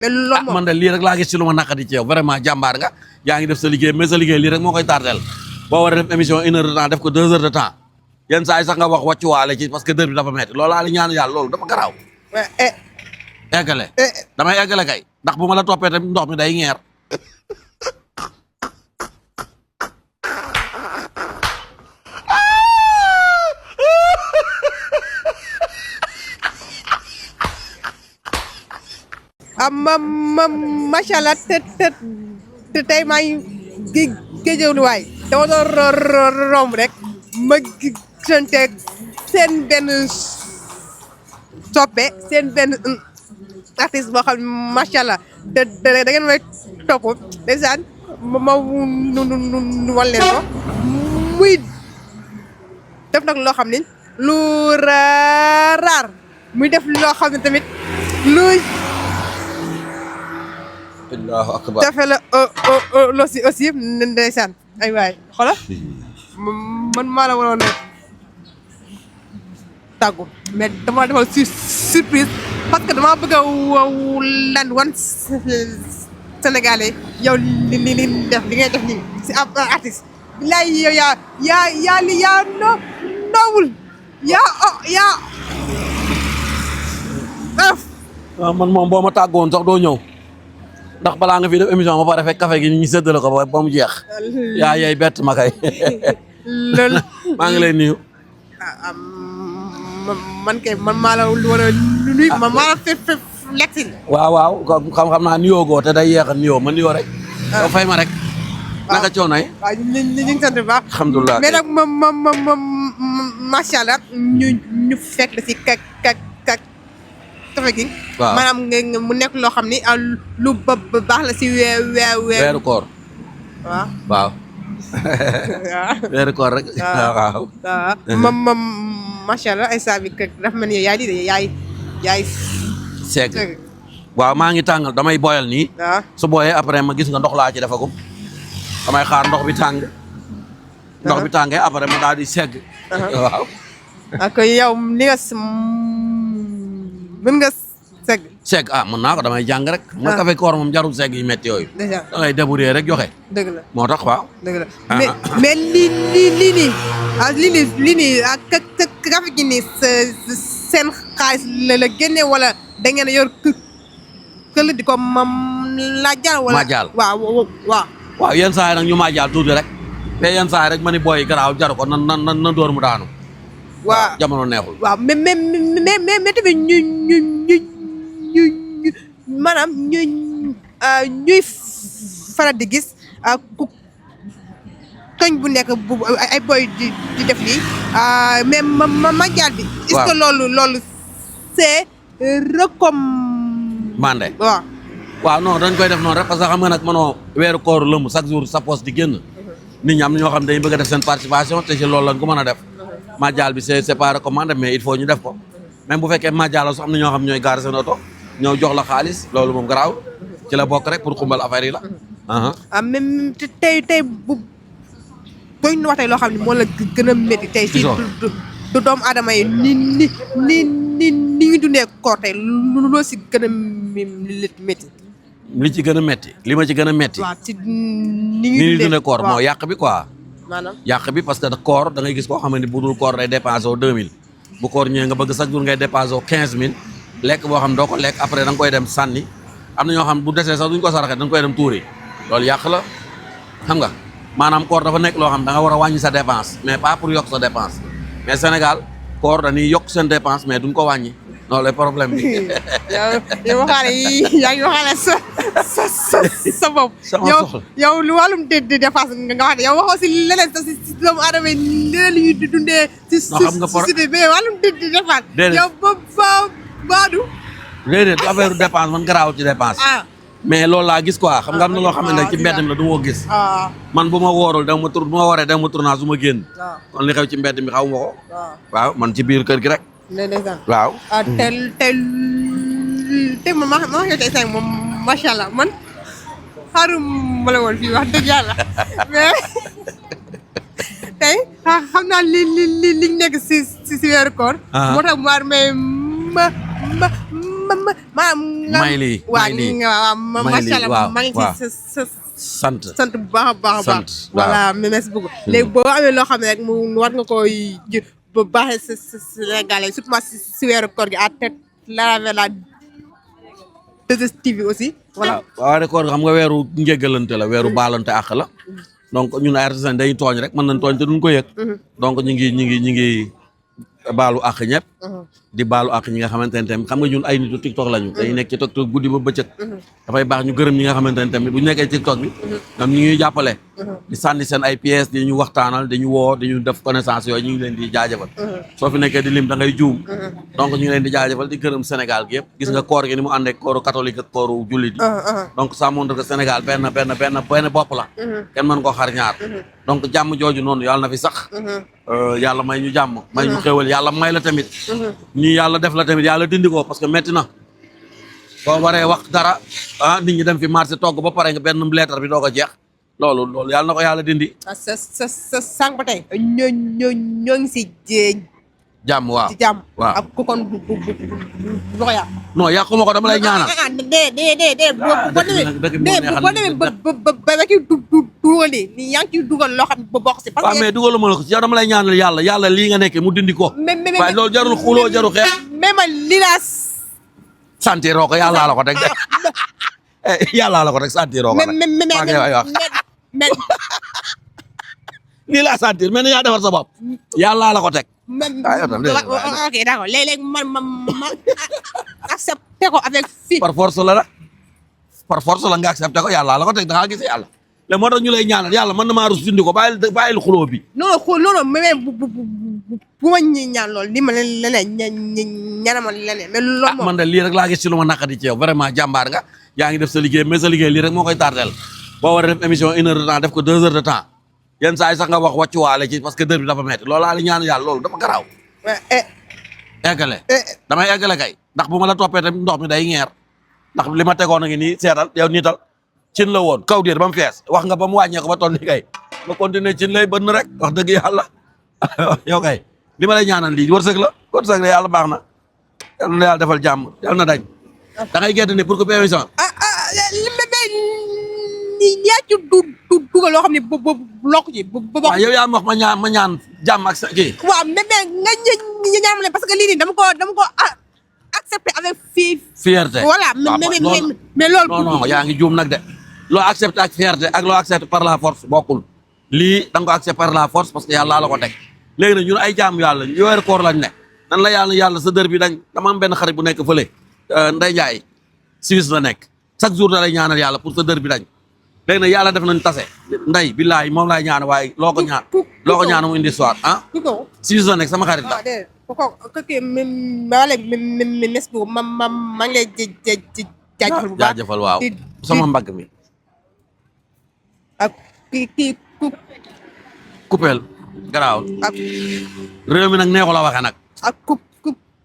mais loolu moom man de lii rek laa gis ci lu ma naqadi ci yow vraiment jàmbaar nga yaa ngi def sa liggéey mais sa liggéey lii rek moo koy tardel boo war a def émission 1 heure de temps def ko 2 heures de temps yenn saa yi sax nga wax wàccuwaale ci parce que dër bi dafa metti loolu laa la ñaan yàlla loolu dafa garaaw eggale damay eggale kay ndax bu ma la toppee tamit ndox mi day ñeer macha allah te tey maa ngi géejëwluwaay dama doon romb rek ma gisanteeg seen benn soppe seen benn artiste boo xam ne macha allah da ngeen may topp ndeysaan ma nu wal leen ko muy def nag loo xam ne lu raar muy def loo xam ne tamit lu allahu akbar jafe la aussi ndeysaan ay waay xoolal man maa la waroon a tàggu mais dama defal surprise parce que dama bëgg a lan wan Sénégalais yow li def li ngay def nii si ab artiste bilaay yow yaa noowul yaa waaw man moom boo ma tàggoon sax doo ñëw ndax balaa nga fi def émission ba pare fekk café gi ñu séddale ko ba mu jeex yaa yey bett ma kay loolu maa ngi lay nuyu man kay man maa la war a nuyu man maa la fépp lekk waaw xam naa nuyoo goo te day yeex a nuyoo ma nuyoo rek yow fay ma rek naka coono yi waaw ñu ngi sant bu baax alhamdulilah mais nag macha allah ñu fekk la si café gi waaw maanaam nga mu nekk loo xam ni lu baax la si weeru koor waaw waaw weeru koor rek waaw macha allah ay saa bi dafa mel ni yaay seeg waaw maa ngi tàngal damay boyal nii su booyee après ma gis nga ndox laa ci defagum damay xaar ndox bi tàng ndox bi tàngee après ma daal di segg waaw ak yow ni nga mën nga segg mën naa ko damay jàng rek ma café koor moom jarul segg yu métti yooyu da ngay débrouiller rek joxe dëgg la moo tax waaw dëgg la mais lii nii café gi nii seen xaalis la génne wala da ngeen a yor këll di ko laajal wala maajaal waaw yenn saa yi nag ñu maajaal tuuti rek mais yenn saa yi rek ma ni booy garaaw jaru ko na door mu daanu waaw jamono neexul waaw mais tamit ñu maanaam ñuy faral di gis ku koñ bu nekk ay boy di def lii mais maajaal bi est-ce que loolu c'est recommandé waaw non dañ koy def noonu rek parce que xam nga nag mënoo weeru koor lëmm chaque jour sa poste di génn nit ñi am na ñoo xam ne dañu bëgg a def seen participation te ci loolu lañ ko mën a def maajaal bi c'est pas recommandé mais il faut ñu def ko même bu fekkee maajaal sax am na ñoo xam ñooy gaar seen oto ñëw jox la xaalis loolu moom garaaw ci la bokk rek pour xumbal affaire yi la même tey bu ñu waxtee loo xam ne moo la gën a métti tey si du doomu aadama yi ni ñu dundee koor tey lu loo si gën a métti li ci gën a métti li ma ci gën a métti waaw ci ni ñuy dundee koor moo yàq bi quoi maanaam yàq bi parce que koor da ngay gis koo xam ne bu dul koor day dépensé wu 2000 bu koor ñëwee nga bëgg chaque jour ngay dépensé wu 15000 lekk boo xam doo ko lekk après da nga koy dem sànni am na ñoo xam bu desee sax duñ ko saraxe da nga koy dem tuuri loolu yàq la xam nga maanaam koor dafa nekk loo xam da nga war a wàññi sa dépense mais pas pour yokk sa dépense mais Sénégal koor dañuy yokk seen dépense mais duñ ko wàññi non le problème bi. yow waxaale yaa ngi waxaale sa bopp. yow lu wàllum di dépense nga wax ne yow waxoo si leneen sax si doomu aadama yi leneen li ñuy dundee. si société mais wàllum di dépense. déedéet yow baadu. déedéet affaire dépense man garaaw ci dépense. mais loolu laa gis quoi xam nga am na loo xamante ne ci mbedd mi la du ma ko gis. man bu ma woorul da ma tur bu ma waree da ma tournage su ma génn. kon li xew ci mbedd mi xaw ma ko. waaw man ci biir kër gi rek. waaw. te man ma xew tey moom macha allah man xaarum ma la woon fii wax dëgg yàlla mais tey xam naa li nekk si weeru koor. moo tax maar mais Mayli macha allah waaw maa ngi waaw ci sant sant bu baax a baax a baax. sant voilà merci beaucoup. léegi boo amee loo xam ne rek mu war nga koy ji ba baaxee si Sénégalais surtout si weeru koor gi à tête la 2STV aussi. voilà waaw de koor xam nga weeru njéggalante la weeru baalante àq la donc ñun ay artisans dañuy tooñ rek mën nañ tooñ te duñ ko yëg donc ñu ngi baalu àq ñëpp di baalu àq ñi nga xamante ne tamit xam nga ñun ay nitu TikTok lañu dañuy nekk ci TikTok guddi ba bëccëg dafay baax ñu gërëm ñi nga xamante ne tamit bu ñu nekkee TikTok bi ñoom ñu ngi jàppale di sànni seen ay pièces di ñu waxtaanal dañu woo dañu def connaissance yooyu ñu ngi leen di jaajëfal soo fi nekkee di lim da ngay juum donc ñu ngi leen di jaajëfal di gërëm Sénégal gi yëpp gis nga koor gi ni mu àndee kooru catholique ak kooru jullit yi donc ça montre que Sénégal benn bopp la kenn mën koo xar ñaar donc jàmm jooju noonu yàlla na fi sax yàlla may ñu jàmm may ñu xéwal yàlla may la tamit nii yàlla def la tamit yàlla dindi ko parce que metti na boo waree wax dara nit ñi dem fi marché togg ba pare nga benn lettre bi doo ko jeex loolu yàlla na ko yàlla dindi. sa sànq ba tey ñoo ngi si jàmm waaw ci jàmm. waaw ak ku kon bu ko yàq. non yàquma ko dama lay ñaanal. boo demee ba kii dugal nii yaa ngi ciy dugal loo xam ne ba bokk si. parce que mais dugaluma la ko si yow dama lay ñaanal yàlla lii nga nekkee mu dindi ko. waaye loolu jarul xuloo jarul xeex. mais man li laa santiroo ko yàllaa la ko teg de yàllaa la ko teg santiroo ko mais lii laa sentir mais ni yaa defar sa bopp yàllaa la ko teg. ok d'accord léeg-léeg ma accepté ko avec fii. par force la nga accepté ko yàllaa la ko teg da ngaa gis yàlla léegi moo tax ñu lay ñaanal yàlla mën na maa rus dindi ko bàyyil xuloo bi. non mais bu ma ñaan loolu li ma leneen ñaanama leneen mais loolu moom man de lii rek laa gis ci lu ma naqadi ci yow vraiment jàmbaar nga yaa ngi def sa liggéey mais sa liggéey lii rek moo koy tardel boo war a def émission 1 heure de temps def ko 2 heures de temps yenn saa yi sax nga wax wàccuwaale ci parce que dër bi dafa metti loolu laa la ñaan yàlla loolu dafa garaaw eggale damay eggale kay ndax bu ma la toppee tamit ndox mi day ñeer ndax li ma tegoon a ngi nii seetal yow niital cin la woon kaw diir ba mu fees wax nga ba mu wàññee ko ba toll ni kay ba continuer cin lay bënn rek wax dëgg yàlla yow kay li ma lay ñaanal lii wërsëg la yàlla baax na yàlla na yàlla defal jàmm yàlla na dañ da ngay gerte ni pour que émission yaa ci dugal loo xam ne lokk ci waaw yow yaa ma wax ma ñaan jàmm ak sa kii waaw mais nga ñaan ma leen parce que lii nii dama ko accepté avec fierté voilà mais loolu non yaa ngi juum nag de loo accepté ak fierté ak loo accepté par la force bokkul lii da nga ko accepté par la force parce que yàlla la ko teg léegi nag ñun ay jaamu yàlla ñu weer koor lañ ne nan la yàlla sa dër bi dañ dama am benn xarit bu nekk fële Ndeye Ndiaye Suisse la nekk chaque jour da lay ñaanal yàlla pour sa dër bi dañ léegi nag yàlla def nañ tase nday billaay moom laay ñaan waaye loo ko ñaan mu indi soir Suisse la nekk sama xarit la merci beaucoup ma ngi lay jaajëfal bu baax jaajëfal waaw sama mbagg mi ak kii coupeel garaawul ak réew mi nag neexu la waxee nag ak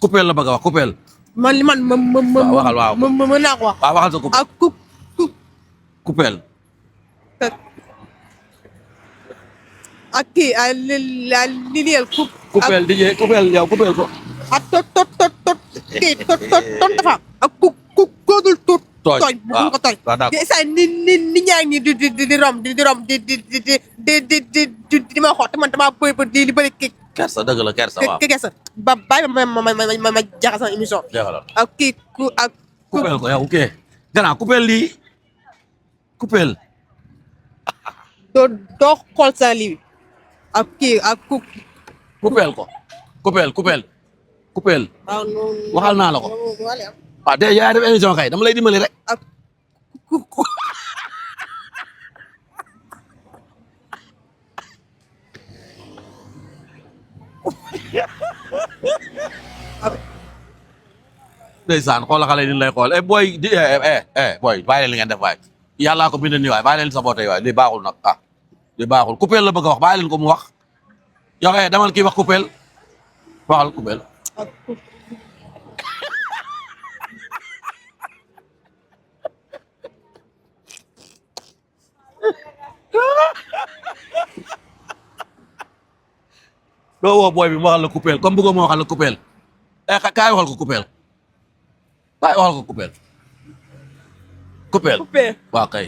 coupeel la bëgg a wax coupeel man li man waxal waaw mën naa ko wax waaw waxal sa coupe ak coupeel ak kii li liyel coupeel di jee coupeel yow coupeel ko ak kii dafa ak koodul tooñ bu ko tooñ sa ni ñaa ngi di rom di ma xool te man dama bëri li bëri kii kersa dëgg la kersa waaw kersa ba bàyyi ma jaxal sama émission ak kii ak coupeel ko yow ok gannaaw coupeel lii coupeel doo xool sa lii ak kii ak coupeel ko coupeel waxal naa la ko waaw de yaa def émission kay dama lay dimbali rek ak ndeysaan xoola xale ni lay xool booy di booy bàyyi leen li ngeen def waay yàllaa ko bind nii waay bàyyi leen saboté waay lii baaxul nag lii baaxul coupeel la bëgg a wax bàyyi leen ko mu wax yow demal kii wax coupeel waxal coupeel doo woo booy bi mu waxal la coupeel comme bëggoo ma waxal la coupeel kaay waxal ko coupeel waaye waxal ko coupé coupé coupé waaw kay